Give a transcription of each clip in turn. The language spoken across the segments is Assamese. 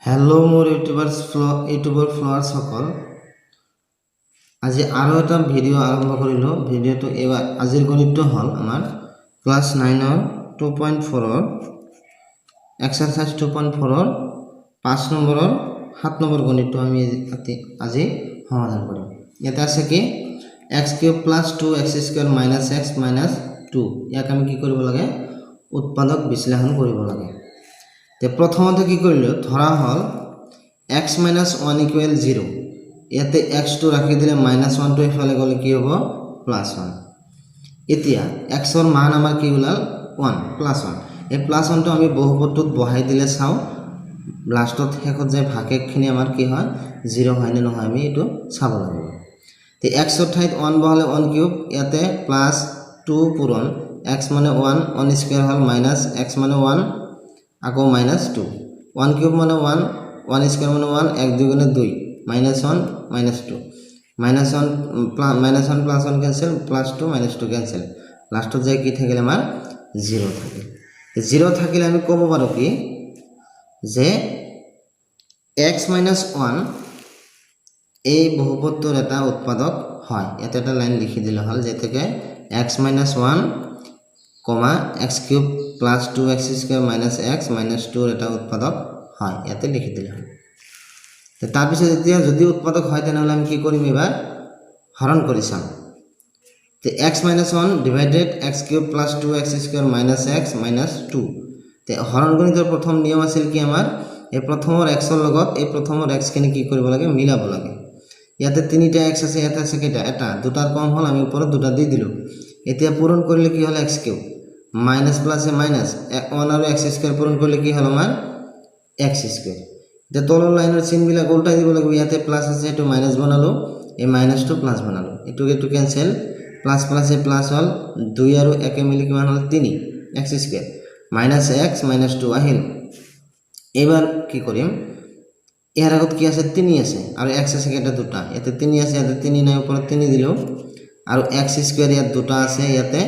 হেল্ল' মোৰ ইউটিউবৰ ফলোৱাৰ্ছসকল, আজি আৰু এটা ভিডিঅ' আৰম্ভ কৰিলোঁ। ভিডিঅ'টো এইবাৰ আজিৰ গণিতটো হ'ল আমাৰ ক্লাছ নাইনৰ 2.4ৰ এক্সাৰচাইজ 2.4ৰ 5 নম্বৰৰ 7 নম্বৰ গণিতটো আমি আজি সমাধান কৰিম। ইয়াতে আছে কি? X cube plus two x square minus x minus two। ইয়াক আমি কি কৰিব লাগে? উৎপাদক বিশ্লেষণ কৰিব লাগে। তে প্ৰথমতে কি কৰিলোঁ? ধৰা হ'ল x minus one equal zero। ইয়াতে এক্সটো ৰাখি দিলে মাইনাছ ওৱানটো ইফালে গ'লে কি হ'ব? Plus one. এতিয়া এক্সৰ মান আমাৰ কি ওলাল? One, plus one. এই প্লাছ ওৱানটো আমি বহুপদটোত বহাই দিলে চাওঁ, লাষ্টত শেষত যায় ভাগশেষখিনি আমাৰ কি হয়, জিৰ' হয় নে নহয়, আমি এইটো চাব লাগিব। তে এক্সৰ ঠাইত ওৱান বহালে ওৱান কিউব, ইয়াতে প্লাছ টু পূৰণ এক্স মানে ওৱান, ওৱান স্কুৱেৰ হ'ল, মাইনাছ এক্স মানে ওৱান, আকৌ মাইনাছ টু। ওৱান কিউব মানে ওৱান, ওৱান স্কুৱেৰ মানে ওৱান, এক দুই গুণে দুই, minus one minus two, minus one minus one plus one cancel, plus two minus two cancel। লাষ্টত যায় কি থাকিলে? আমাৰ জিৰ' থাকিল। জিৰ' থাকিলে আমি ক'ব পাৰোঁ কি যে এক্স মাইনাছ ওৱান এই বহুপদটোৰ এটা উৎপাদক হয়। ইয়াতে এটা লাইন লিখি দিলে হ'ল, যেনেকৈ x minus one comma x cube plus two x square minus x minus tour এটা উৎপাদক হয়, ইয়াতে লিখি দিলে হ'ল। তাৰপিছত এতিয়া যদি উৎপাদক হয়, তেনেহ'লে আমি কি কৰিম? এইবাৰ হৰণ কৰি চাম। তে x minus one divided x cube plus two x square minus x minus two। তে হৰণ গণিতৰ প্ৰথম নিয়ম আছিল কি আমাৰ? এই প্ৰথমৰ এক্সৰ লগত এই প্ৰথমৰ এক্সখিনি কি কৰিব লাগে? মিলাব লাগে। ইয়াতে তিনিটা এক্স আছে, ইয়াতে আছে কেইটা? এটা। দুটাৰ কম হ'ল, আমি ওপৰত দুটা দি দিলোঁ। এতিয়া পূৰণ কৰিলে কি হ'ল? এক্স কিউব, মাইনাছ প্লাছে মাইনাছ, ওৱান আৰু এক্স স্কুৱেৰ পূৰণ কৰিলে কি হ'ল আমাৰ? X square. এতিয়া তলৰ লাইনৰ চিনবিলাক উল্টাই দিব লাগিব। ইয়াতে প্লাছ আছে, এইটো মাইনাছ বনালোঁ, এই মাইনাছটো প্লাছ বনালোঁ। এইটো এইটো কেঞ্চেল, প্লাছ প্লাছে প্লাছ হ'ল, দুই আৰু একে মিলি কিমান হ'ল? তিনি। X square minus x minus two আহিল। এইবাৰ কি কৰিম? ইয়াৰ আগত কি আছে? তিনি আছে। আৰু এক্স আছে কেইটা? দুটা। ইয়াতে তিনি আছে, ইয়াতে তিনি নাই, ওপৰত তিনি দিলোঁ। আৰু এক্স স্কুৱেৰ ইয়াত দুটা আছে, ইয়াতে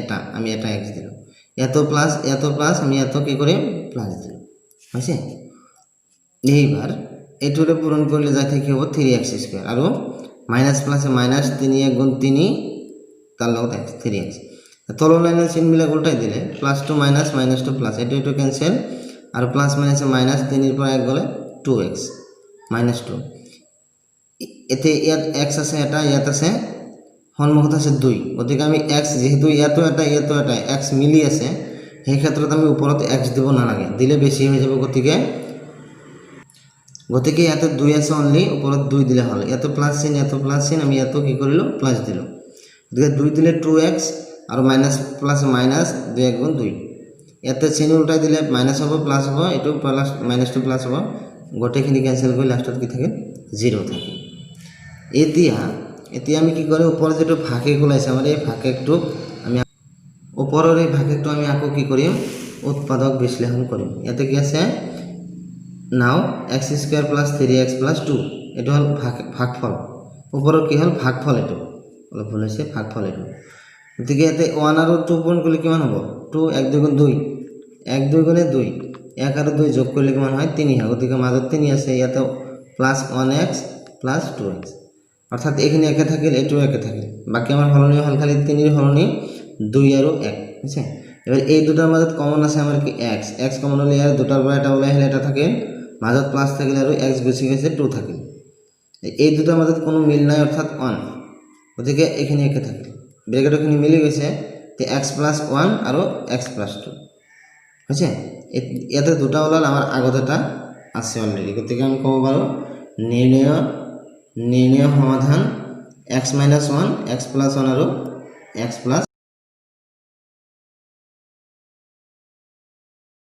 এটা, আমি এটা এক্স দিলোঁ। ইয়াতো প্লাছ, ইয়াতো প্লাছ, আমি ইয়াতো কি কৰিম? প্লাছ দিলোঁ। হৈছে। এইবাৰ এইটোৰে পূৰণ কৰিলে যাই থাকি হ'ব থ্ৰী এক্স স্কুৱেৰ আৰু মাইনাছ প্লাছে মাইনাছ, তিনি এক গুণ তিনি, তাৰ লগত এক্স, থ্ৰী এক্স। তলৰ লাইনৰ চিনবিলাক উল্টাই দিলে plus two minus, minus two plus, এইটো এইটো কেঞ্চেল আৰু প্লাছ মাইনাছে মাইনাছ, তিনিৰ পৰা এক গ'লে টু এক্স মাইনাছ টু। এতিয়া ইয়াত এক্স আছে এটা, ইয়াত আছে, সন্মুখত আছে দুই। গতিকে আমি এক্স যিহেতু ইয়াতো এটা, ইয়াতো এটা এক্স মিলি আছে, সেই ক্ষেত্ৰত আমি ওপৰত এক্স দিব নালাগে, দিলে বেছি হৈ যাব। গতিকে ইয়াতে দুই আছে অনলি, ওপৰত দুই দিলে হ'ল। ইয়াতো প্লাছ চিন, ইয়াতো প্লাছ চিন, আমি ইয়াতো কি কৰিলোঁ? প্লাছ দিলোঁ। গতিকে দুই দিলে টু এক্স আৰু মাইনাছ প্লাছ মাইনাছ, দুই এক গুণ দুই। ইয়াতে চিন উল্টাই দিলে মাইনাছ হ'ব, প্লাছ হ'ব, এইটো প্লাছ মাইনাছটো প্লাছ হ'ব। গোটেইখিনি কেঞ্চেল কৰি লাষ্টত কি থাকিল? জিৰ' থাকিল। এতিয়া আমি কি কৰিম? ওপৰত যিটো ভাগশেষ ওলাইছে আমাৰ, এই ভাগশেষটোক আমি ওপৰৰ এই ভাগশেষটো আমি আকৌ কি কৰিম? উৎপাদক বিশ্লেষণ কৰিম। ইয়াতে কি আছে? Now x square plus three x plus two, এইটো হ'ল ভাগফল। ওপৰৰ কি হ'ল? ভাগফল। এইটো অলপ ভুল হৈছে, ভাগফল এইটো। গতিকে ইয়াতে ওৱান আৰু টু পূৰণ কৰিলে কিমান হ'ব? টু, এক দুই গুণ দুই, এক দুই গুণে দুই, এক আৰু দুই যোগ কৰিলে কিমান হয়? তিনি হয়। গতিকে মাজত তিনি আছে। ইয়াতে plus one x plus two x, অৰ্থাৎ এইখিনি একে থাকিল, এইটোও একে থাকিল। বাকী আমাৰ সলনি হ'ল খালি তিনিৰ সলনি দুই আৰু এক হৈছে। এবাৰ এই দুটাৰ মাজত কমন আছে আমাৰ কি? এক্স। এক্স কমন হ'লে ইয়াৰ দুটাৰ পৰা এটা ওলাই আহিলে এটা থাকিল, মাজত প্লাছ থাকিলে আৰু এক্স গুচি গৈছে, টু থাকিল। এই দুটাৰ মাজত কোনো মিল নাই, অৰ্থাৎ ওৱান। গতিকে এইখিনি একে থাকিল, ব্ৰেকেটৰখিনি মিলি গৈছে। তে এক্স প্লাছ ওৱান আৰু এক্স প্লাছ টু হৈছে। ইয়াতে দুটা ওলাল, আমাৰ আগত এটা আছে অলৰেডি। গতিকে আমি ক'ব পাৰোঁ নিৰ্ণয় সমাধান x minus one, x plus one আৰু এক্স প্লাছ